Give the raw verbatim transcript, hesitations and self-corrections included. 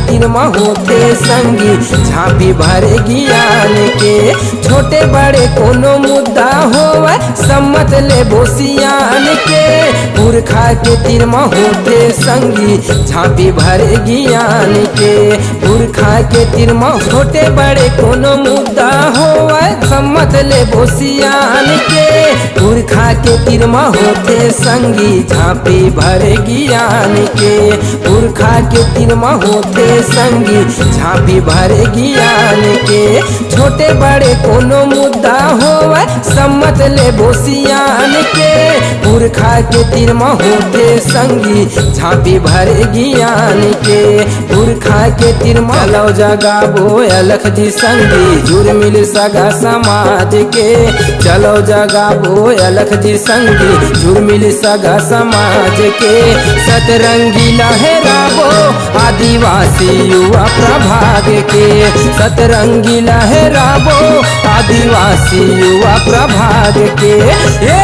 तीर म होथे संगी झांपी भरे ज्ञान के। छोटे बड़े कोनो मुद्दा होवय, सम्मत लेबो सियान के। पुरखा के तीर म होथे संगी झांपी भरे ज्ञान के। पुरखा के तीर म छोटे बड़े कोनो मुद्दा होवय, सम्मत लेबो सियान के। पुरखा के तीर म होथे संगी झांपी भरे ज्ञान के। पुरखा के तीर म होथे संगी झांपी भरे ज्ञान के। छोटे बड़े कोनो मुद्दा होवय, सम्मत लेबो सियान के। पुरखा के तीर म होथे संगी झांपी भरे ज्ञान के। पुरखा के तीर म चलो जगाबो अलख जी संगी, जुरमिल सगा समाज के। चलो जगाबो अलख जी संगी, जुरमिल सगा समाज के। सतरंगी लहराबो आदिवासी युवा प्रभाग के। सतरंगी लहराबो आदिवासी युवा प्रभाग के। ए